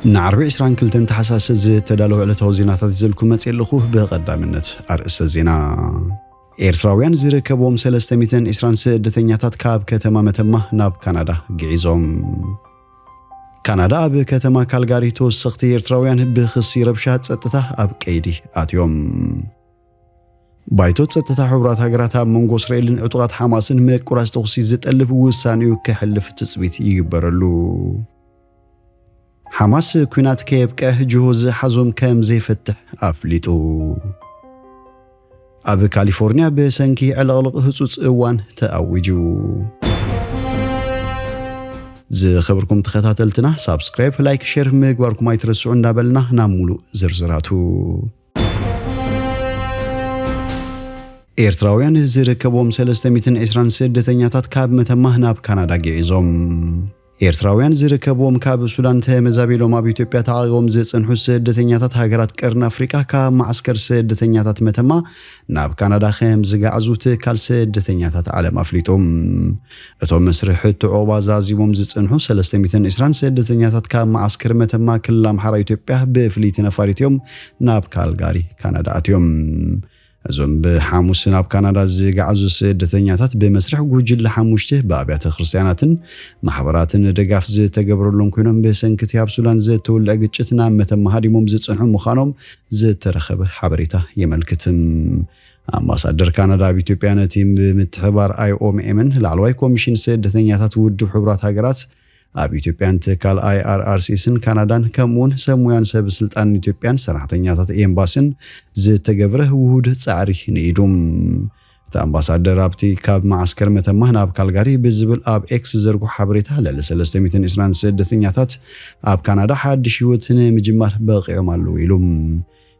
ንዓርቢ ዕስራን ክልተን ተሓሳስ ዝተዳለወ ዕለታዊ ዜናታት ይዘልኩም መጽእ ኣለኹ። ብቐዳምነት ኣርእስተ ዜና። ኤርትራውያን ዝርከብዎም ሰለስተ ሚእትን ዕስራን ስደተኛታት ካብ ከተማ መተማ ናብ ካናዳ ግዒዞም። ካናዳ ኣብ ከተማ ካልጋሪ ተወሰኽቲ ኤርትራውያን ብኽሲ ረብሻ ጸጥታ ኣብ ቀይዲ ኣትዮም። ባይቶ ጸጥታ ሕቡራት ሃገራት ኣብ መንጎ እስራኤልን ዕጡቓት ሓማስን ምቁራጽ ተኹሲ ዝጠልብ ውሳኔኡ ከሕልፍ ትጽቢት ይግበረሉ። ሓማስ ኲናት ከየብቅዕ ጅሆ ዝሓዞም ከም ዘይፈትሕ ኣፍሊጡ። ኣብ ካሊፎርኒያ ብሰንኪ ዕልቕልቕ ህጹጽ እዋን ተኣዊጁ። ዝኸበርኩም ተኸታተልትና ሳብስክራይብ፣ ላይክ፣ ሼር ምግባርኩም ኣይትረስዑ እንዳበልና ናብ ሙሉእ ዝርዝራቱ። ኤርትራውያን ዝርከብዎም ሰለስተ ሚእትን ዕስራን ስደተኛታት ካብ መተማ ናብ ካናዳ ግዒዞም። ኤርትራውያን ዝርከብዎም ካብ ሱዳን ተመዛቢሎም ኣብ ኢትዮጵያ ተዓቂቦም ዝጸንሑ ስደተኛታት ሃገራት ቀርኒ ኣፍሪቃ ካብ ማዕስከር ስደተኛታት መተማ ናብ ካናዳ ከም ዝገዓዙ ትካል ስደተኛታት ዓለም ኣፍሊጡ። እቶም መስርሕ ሕቶ ዑቕባ ዛዚሞም ዝጸንሑ ሰለስተ ሚእትን ዕስራን ስደተኛታት ካብ ማዕስከር መተማ ክልል ኣምሓራ ኢትዮጵያ ብፍልይቲ ነፋሪት እዮም ናብ ካልጋሪ ካናዳ ኣትዮም። እዞም ብሓሙስ ናብ ካናዳ ዝገዓዙ ስደተኛታት ብመስርሕ ጉጅለ ሓሙሽተ ብኣብያተ ክርስቲያናትን ማሕበራትን ድጋፍ ዝተገብረሎም ኮይኖም፣ ብሰንክቲ ኣብ ሱዳን ዝተወልዐ ግጭት ናብ መተማ ሃዲሞም ዝጸንሑ ምዃኖም ዝተረኸበ ሓበሬታ የመልክት። ኣምባሳደር ካናዳ ኣብ ኢትዮጵያ ነቲ ብምትሕባር ኣይ ኦ ኤምን ላዕለዋይ ኮሚሽን ስደተኛታት ውድብ ሕቡራት ሃገራት ኣብ ኢትዮጵያን ትካል ኣይ ኣር ኣር ሲስን ካናዳን ከምኡውን ሰብ ሞያን ሰብ ስልጣን ኢትዮጵያን ሰራሕተኛታት ኤምባሲን ዝተገብረ ውሁድ ጻዕሪ ንኢዱ። እቲ ኣምባሳደር ኣብቲ ካብ ማዓስከር መተማ ናብ ካልጋሪ ብዝብል ኣብ ኤክስ ዝዘርግሖ ሓበሬታ፣ ልዕሊ ሰለስተ ሚእትን ዕስራን ስደተኛታት ኣብ ካናዳ ሓድሽ ህይወት ንምጅማር በቒዖም ኣለዉ ኢሉ።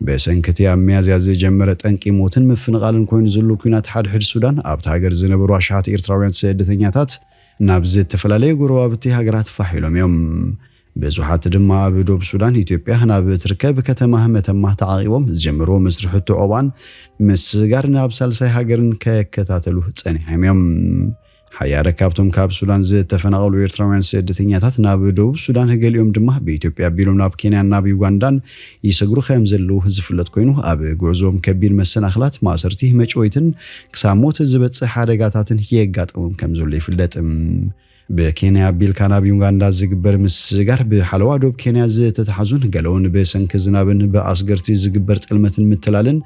ብሰንኪ እቲ ኣብ ሚያዝያ ዝጀመረ ጠንቂ ሞትን ምፍንቓልን ኮይኑ ዘሎ ኲናት ሓድሕድ ሱዳን፣ ኣብቲ ሃገር ዝነበሩ ኣሽሓት ኤርትራውያን ስደተኛታት ናብ ዝተፈላለየ ጎረባብቲ ሃገራት ፋሕ ኢሎም እዮም። ብዙሓት ድማ ኣብ ዶብ ሱዳን ኢትዮጵያ ናብ እትርከብ ከተማ መተማ ተዓቒቦም ዝጀመርዎ መስርሕ ትዑባን ምስጋር ናብ ሳልሳይ ሃገርን ከከታተሉ ጸኒሖም እዮም። ሓያለ ካብቶም ካብ ሱዳን ዝተፈናቐሉ ኤርትራውያን ስደተኛታት ናብ ደቡብ ሱዳን፣ ገሊኦም ድማ ብኢትዮጵያ ኣቢሎም ናብ ኬንያን ናብ ዩጋንዳን ይሰግሩ ከም ዘለዉ ዝፍለጥ ኮይኑ፣ ኣብ ጉዕዞኦም ከቢድ መሰናኽላት፣ ማእሰርቲ፣ መጭወይትን ክሳብ ሞት ዝበጽሕ ሓደጋታትን የጋጥሞም ከም ዘሎ ይፍለጥ። ብኬንያ ኣቢልካ ናብ ዩጋንዳ ዝግበር ምስጋር፣ ብሓለዋ ዶብ ኬንያ ዝተተሓዙን ገለውን ብሰንኪ ዝናብን ብኣስገርቲ ዝግበር ጥልመትን ምትላልን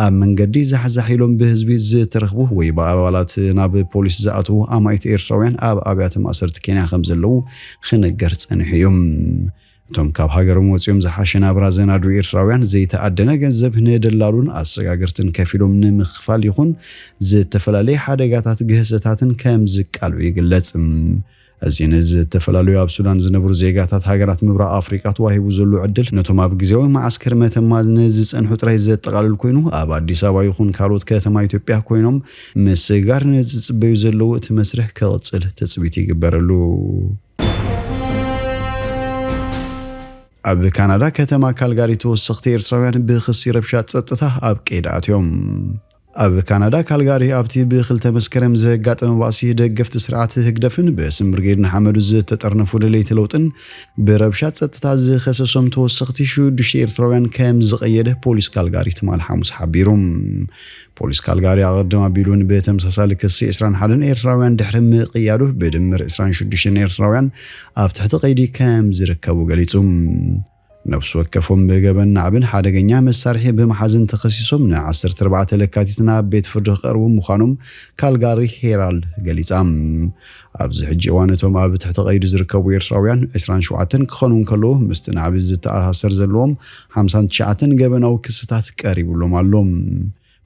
ኣብ መንገዲ ዛሕዛሕ ኢሎም ብህዝቢ ዝተረኽቡ ወይ ብኣባላት ናብ ፖሊስ ዝኣትዉ ኣማኢት ኤርትራውያን ኣብ ኣብያተ ማእሰርቲ ኬንያ ከም ዘለዉ ክነገር ጸኒሑ እዩ። እቶም ካብ ሃገሮም ወጺኦም ዝሓሸ ናብራ ዘናዱ ኤርትራውያን፣ ዘይተኣደነ ገንዘብ ንደላሉን ኣሰጋገርትን ከፊሎም ንምኽፋል ይኹን ዝተፈላለየ ሓደጋታት ግህሰታትን ከም ዝቃልዑ ይግለጽ። እዚ ንዝተፈላለዩ ኣብ ሱዳን ዝነብሩ ዜጋታት ሃገራት ምብራቕ ኣፍሪቃ ተዋሂቡ ዘሎ ዕድል፣ ነቶም ኣብ ግዜያዊ መዓስከር መተማ ንዝጸንሑ ጥራይ ዘጠቓልል ኮይኑ፣ ኣብ ኣዲስ ኣበባ ይኹን ካልኦት ከተማ ኢትዮጵያ ኮይኖም ምስጋር ንዝጽበዩ ዘለዉ እቲ መስርሕ ክቕጽል ትጽቢት ይግበረሉ። ኣብ ካናዳ ከተማ ካልጋሪ ተወሰኽቲ ኤርትራውያን ብኽሲ ረብሻ ጸጥታ ኣብ ቀይዲ ኣትዮም። ኣብ ካናዳ ካልጋሪ ኣብቲ ብክልተ መስከረም ዘጋጠመ ባእሲ፣ ደገፍቲ ስርዓት ህግደፍን ብስም ብርጌድ ንሓመዱ ዝተጠርነፉ ደለይቲ ለውጥን ብረብሻ ጸጥታ ዝኸሰሶም ተወሰኽቲ ሽዱሽተ ኤርትራውያን ከም ዝቐየደ ፖሊስ ካልጋሪ ትማል ሓሙስ ሓቢሩ። ፖሊስ ካልጋሪ ኣቐድም ኣቢሉ እውን ብተመሳሳሊ ክሲ ዕስራን ሓደን ኤርትራውያን ድሕሪ ምቕያዱ፣ ብድምር ዕስራን ሽዱሽተን ኤርትራውያን ኣብ ትሕቲ ቀይዲ ከም ዝርከቡ ገሊጹ። ነፍሲ ወከፎም ብገበን ናዕብን ሓደገኛ መሳርሒ ብምሓዝን ተኸሲሶም፣ ን ዓሰርተ ኣርባዕተ ለካቲት ናብ ቤት ፍርዲ ክቐርቡ ምዃኖም ካልጋሪ ሄራልድ ገሊጻ። ኣብዚ ሕጂ እዋን እቶም ኣብ ትሕቲ ቀይዲ ዝርከቡ ኤርትራውያን ዕስራን ሸውዓተን ክኾኑ እንከለዉ፣ ምስቲ ናዕቢ ዝተኣሳሰር ዘለዎም ሓምሳን ትሽዓተን ገበናዊ ክስታት ቀሪቡሎም ኣሎ።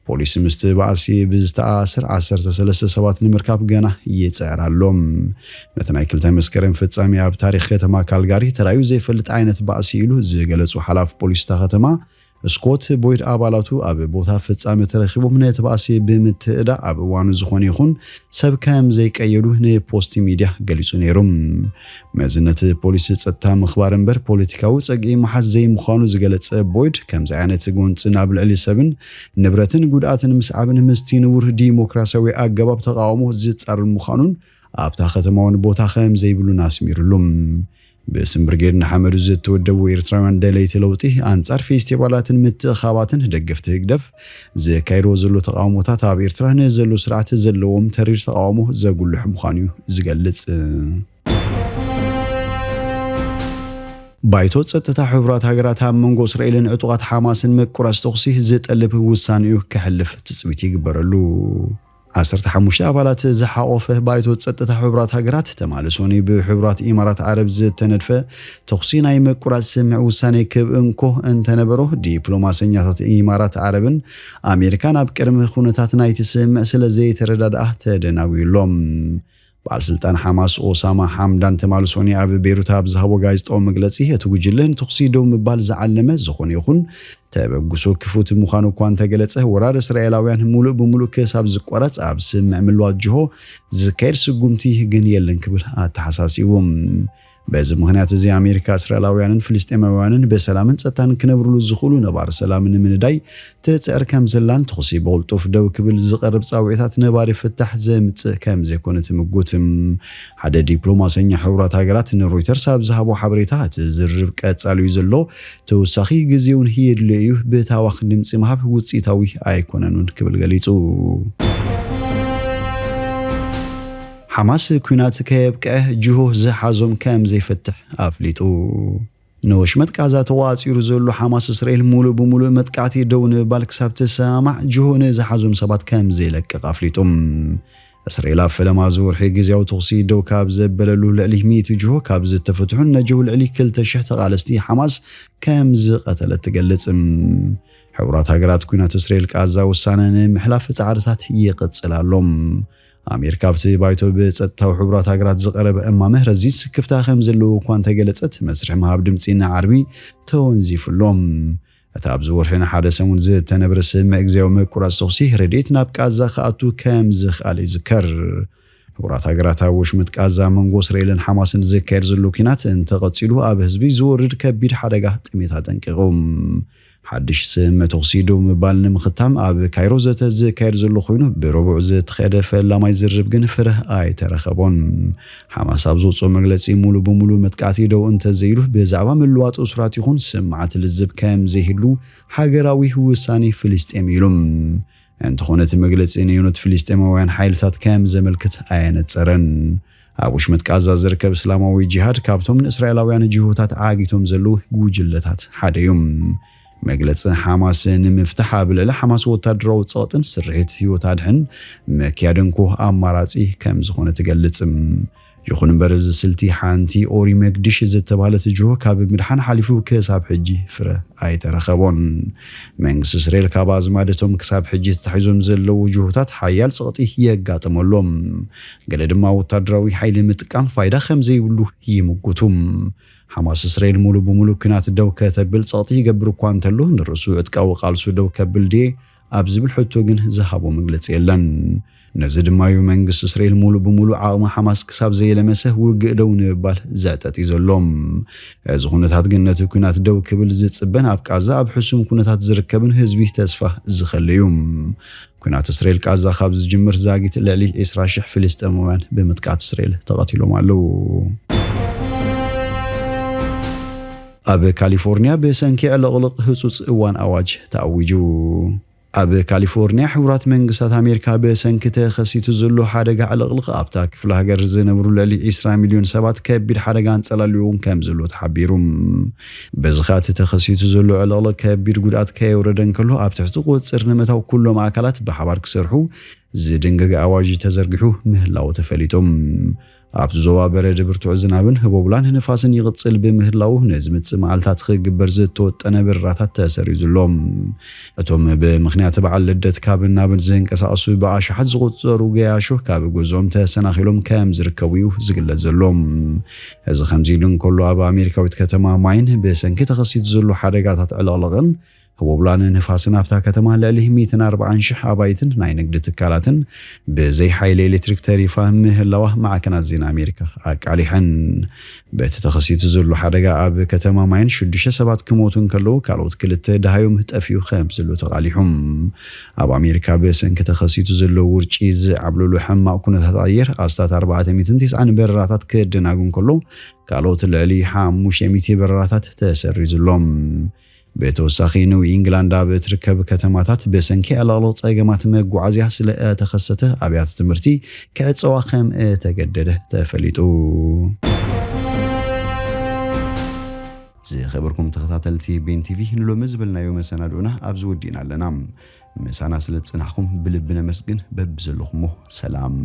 ፖሊስ ምስቲ ባእሲ ብዝተኣሳሰር ዓሰርተ ሰለስተ ሰባት ንምርካብ ገና ይጽዕር ኣሎ። ነቲ ናይ ክልተ መስከረም ፍጻሜ ኣብ ታሪኽ ከተማ ካልጋሪ ተራእዩ ዘይፈልጥ ዓይነት ባእሲ ኢሉ ዝገለጹ ሓላፊ ፖሊስ እታ ከተማ ስኮት ቦይድ፣ ኣባላቱ ኣብ ቦታ ፍጻሜ ተረኺቦም ነቲ ባእሲ ብምትእዳ ኣብ እዋኑ ዝኾነ ይኹን ሰብ ከም ዘይቀየዱ ንፖስት ሚድያ ገሊጹ ነይሩ። መዝነት ፖሊስ ጸጥታ ምኽባር እምበር ፖለቲካዊ ጸግዒ ምሓዝ ዘይምዃኑ ዝገለጸ ቦይድ፣ ከምዚ ዓይነት ጎንጺ ናብ ልዕሊ ሰብን ንብረትን ጉድኣትን ምስዓብን ምስቲ ንቡር ዲሞክራሲያዊ ኣገባብ ተቓውሞ ዝጻረር ምዃኑን ኣብታ ከተማ እውን ቦታ ከም ዘይብሉን ኣስሚሩሉ። ብስም ብርጌድ ንሓመዱ ዝተወደቡ ኤርትራውያን ደለይቲ ለውጢ፣ ኣንጻር ፌስቲቫላትን ምትእኻባትን ደገፍቲ ህግደፍ ዘካይድዎ ዘሎ ተቓውሞታት፣ ኣብ ኤርትራ ንዘሎ ስርዓት ዘለዎም ተሪር ተቓውሞ ዘጉልሕ ምዃኑ እዩ ዝገልጽ። ባይቶ ጸጥታ ሕቡራት ሃገራት ኣብ መንጎ እስራኤልን ዕጡቓት ሓማስን ምቁራጽ ተኹሲ ዝጠልብ ውሳኔኡ ከሕልፍ ትጽቢት ይግበረሉ። ዓሰርተ ሓሙሽተ ኣባላት ዝሓቖፈ ባይቶ ጸጥታ ሕቡራት ሃገራት፣ ትማሊ ሰኑይ ብሕቡራት ኢማራት ዓረብ ዝተነድፈ ተኹሲ ናይ ምቁራጽ ስምምዕ ውሳኔ ክብ እንኮ እንተነበሮ፣ ዲፕሎማሰኛታት ኢማራት ዓረብን ኣሜሪካን ኣብ ቅድሚ ኩነታት ናይቲ ስምምዕ ስለ ዘይተረዳድኣ ተደናጒዩ ኣሎ። በዓል ስልጣን ሓማስ ኦሳማ ሓምዳን ትማሊ ሰኑይ ኣብ ቤይሩት ኣብ ዝሃቦ ጋዜጣዊ መግለጺ፣ እቲ ጉጅለ ንተኹሲ ደው ምባል ዝዓለመ ዝኾነ ይኹን ተበግሶ ክፉት ምዃኑ እኳ እንተገለጸ፣ ወራር እስራኤላውያን ምሉእ ብምሉእ ክሳብ ዝቋረጽ ኣብ ስምምዕ ምልዋጥ ጅሆ ዝካየድ ስጉምቲ ግን የለን ክብል ኣተሓሳሲቡ። በዚ ምኽንያት እዚ ኣሜሪካ እስራኤላውያንን ፍልስጤማውያንን ብሰላምን ጸጥታን ክነብርሉ ዝኽእሉ ነባሪ ሰላም ንምንዳይ ትጽዕር ከም ዘላን ተኹሲ ብቕልጡፍ ደው ክብል ዝቐርብ ጻውዒታት ነባሪ ፍታሕ ዘምጽእ ከም ዘይኮነ ትምጉት። ሓደ ዲፕሎማሰኛ ሕቡራት ሃገራት ንሮይተርስ ኣብ ዝሃቦ ሓበሬታ፣ እቲ ዝርርብ ቀጻሊ እዩ ዘሎ፣ ተወሳኺ ግዜ እውን የድልዮ እዩ፣ ብታዋኽ ድምጺ ምሃብ ውጽኢታዊ ኣይኮነን እውን ክብል ገሊጹ። ሓማስ ኲናት ከየብቅዐ ጅሆ ዝሓዞም ከም ዘይፈትሕ ኣፍሊጡ። ንወሽመጥ ቃዛ ተቋጺሩ ዘሎ ሓማስ፣ እስራኤል ሙሉእ ብሙሉእ መጥቃዕቲ ደው ንምባል ክሳብ ትሰማማዕ ጅሆ ንዝሓዞም ሰባት ከም ዘይለቅቕ ኣፍሊጡ። እስራኤል ኣብ ፈለማ እዚ ወርሒ ግዜያዊ ተኹሲ ደው ካብ ዘበለሉ ልዕሊ ሚእቲ ጅሆ ካብ ዝተፈትሑን ነጀው ልዕሊ ክልተ ሽሕ ተቓለስቲ ሓማስ ከም ዝቐተለት ትገልጽ። ሕቡራት ሃገራት ኲናት እስራኤል ቃዛ ውሳነ ንምሕላፍ ጻዕርታት ይቕጽል ኣሎ። ኣሜሪካ ኣብቲ ባይቶ ብጸጥታዊ ሕቡራት ሃገራት ዝቐረበ እማመ ረዚን ስክፍታ ከም ዘለዎ እኳ እንተገለጸት፣ መስርሕ ምሃብ ድምጺ ንዓርቢ ተወንዚፉ ኣሎ። እቲ ኣብዚ ወርሒ ንሓደ ሰሙን ዝተነብረ ስምምዕ ግዜያዊ ምቁራጽ ተኹሲ ረድኤት ናብ ቃዛ ክኣቱ ከም ዝኽኣል ይዝከር። ሕቡራት ሃገራት ኣብ ወሽመጥ ቃዛ መንጎ እስራኤልን ሓማስን ዝካየድ ዘሎ ኲናት እንተቐጺሉ ኣብ ህዝቢ ዝወርድ ከቢድ ሓደጋ ጥሜት ኣጠንቂቑ። ሓድሽ ስምምዕ ተኹሲ ደው ምባል ንምኽታም ኣብ ካይሮ ዘተ ዝካየድ ዘሎ ኮይኑ፣ ብረቡዕ ዝተኻየደ ፈላማይ ዝርርብ ግን ፍረ ኣይተረኸቦን። ሓማስ ኣብ ዘውፅኦ መግለፂ፣ ሙሉ ብሙሉ መጥቃዕቲ ደው እንተዘይሉ ብዛዕባ ምልዋጥ እሱራት ይኹን ስምዓት ልዝብ ከም ዘይህሉ ሃገራዊ ውሳኔ ፍልስጤም ኢሉ። እንተኾነ እቲ መግለጺ ንዮኖት ፍልስጤማውያን ሓይልታት ከም ዘመልክት ኣየነጸረን። ኣብ ውሽመት ቃዛ ዝርከብ እስላማዊ ጂሃድ ካብቶም ንእስራኤላውያን ጅሆታት ዓጊቶም ዘለዉ ጉጅለታት ሓደ እዩ። መግለጺ ሓማስ ንምፍታሕ ኣብ ልዕሊ ሓማስ ወታደራዊ ጸቕጥን ስርሒት ህይወት ኣድሕን ምክያድ እንኮ ኣማራጺ ከም ዝኾነ ትገልጽ። ይኹን እምበር እዚ ስልቲ ሓንቲ ኦሪ መግድሽ ዝተባህለት ጅሆ ካብ ምድሓን ሓሊፉ ክሳብ ሕጂ ፍረ ኣይተረኸቦን። መንግስቲ እስራኤል ካብ ኣዝማደቶም ክሳብ ሕጂ ተታሒዞም ዘለዉ ጅሆታት ሓያል ጸቕጢ የጋጥመሎም። ገለ ድማ ወታደራዊ ሓይሊ ምጥቃም ፋይዳ ከም ዘይብሉ ይምጉቱ። ሓማስ እስራኤል ሙሉ ብሙሉ ኲናት ደው ከተብል ጸቕጢ ይገብር እኳ እንተሎ፣ ንርእሱ ዕጥቃዊ ቃልሱ ደው ከብል ድየ ኣብ ዝብል ሕቶ ግን ዝሃቦ መግለጺ የለን። ነዚ ድማ እዩ መንግስቲ እስራኤል ሙሉ ብሙሉ ዓቕሚ ሓማስ ክሳብ ዘየለመሰ ውግእ ደው ንምባል ዘዕጠጥ እዩ ዘሎ። እዚ ኩነታት ግን ነቲ ኲናት ደው ክብል ዝጽበን ኣብ ቃዛ ኣብ ሕሱም ኩነታት ዝርከብን ህዝቢ ተስፋ ዝኸል እዩ። ኲናት እስራኤል ቃዛ ካብ ዝጅምር ዛጊት ልዕሊ ዕስራ ሽሕ ፍልስጤማውያን ብምጥቃት እስራኤል ተቐቲሎም ኣለዉ። ኣብ ካሊፎርኒያ ብሰንኪ ዕልቕልቕ ህጹጽ እዋን ኣዋጅ ተኣዊጁ። ኣብ ካሊፎርኒያ ሕቡራት መንግስታት ኣሜሪካ ብሰንኪ ተኸሲቱ ዘሎ ሓደጋ ዕልቕልቕ ኣብታ ክፍለ ሃገር ዝነብሩ ልዕሊ ዕስራ ሚልዮን ሰባት ከቢድ ሓደጋ ኣንጸላልዎም ከም ዘሎ ተሓቢሩ። በዚ ኸኣ እቲ ተኸሲቱ ዘሎ ዕልቕልቕ ከቢድ ጉድኣት ከየውረደ እንከሎ ኣብ ትሕቲ ቁጽጽር ንምእታው ኩሎም ኣካላት ብሓባር ክሰርሑ ዝድንግግ ኣዋጅ ተዘርጊሑ ምህላዉ ተፈሊጡ። ኣብቲ ዞባ በረድ ብርቱዕ ዝናብን ህቦብላን ንፋስን ይቕጽል ብምህላዉ፣ ንዝመጽእ መዓልታት ክግበር ዝተወጠነ በረራታት ተሰሪዙ ኣሎ። እቶም ብምኽንያት በዓል ልደት ካብን ናብን ዝንቀሳቐሱ ብኣሽሓት ዝቑጸሩ ገያሾ ካብ ገዝኦም ተሰናኺሎም ከም ዝርከቡ እዩ ዝግለጽ ዘሎ። እዚ ከምዚ ኢሉ እንከሎ፣ ኣብ ኣሜሪካዊት ከተማ ማይን ብሰንኪ ተኸሲቱ ዘሎ ሓደጋታት ዕልቕልቕን ህቦብላን ንፋስን ኣብታ ከተማ ልዕሊ ሚእትን ኣርባዓን ሽሕ ኣባይትን ናይ ንግዲ ትካላትን ብዘይ ሓይሊ ኤሌክትሪክ ተሪፋ ምህላዋ ማዕከናት ዜና ኣሜሪካ ኣቃሊሐን። በቲ ተኸሲቱ ዘሎ ሓደጋ ኣብ ከተማ ማይን ሽዱሽተ ሰባት ክሞቱ እንከለዉ ካልኦት ክልተ ደሃዮም ጠፊኡ ከም ዘሎ ተቓሊሖም። ኣብ ኣሜሪካ ብሰንኪ ተኸሲቱ ዘሎ ውርጪ ዝዓብለሉ ሕማቕ ኩነታት ኣየር ኣስታት ኣርባዕተ ሚእትን ትስዓን በረራታት ክደናጉ እንከሎ ካልኦት ልዕሊ ሓሙሽተ ሚእቲ በረራታት ተሰሪዙሎም። ብተወሳኺ ኒው ኢንግላንድ ኣብ እትርከብ ከተማታት ብሰንኪ ዕልቕልቕ ጸገማት መጓዓዝያ ስለ እተኸሰተ ኣብያተ ትምህርቲ ክዕጸዋ ከም እተገደደ ተፈሊጡ። ዝኸበርኩም ተኸታተልቲ ቤን ቲቪ ንሎሚ ዝበልናዮ መሰናድኦና ኣብዚ ወዲእና ኣለና። ምሳና ስለ ዝጸናሕኩም ብልቢ ነመስግን። በብዘለኹሞ ሰላም።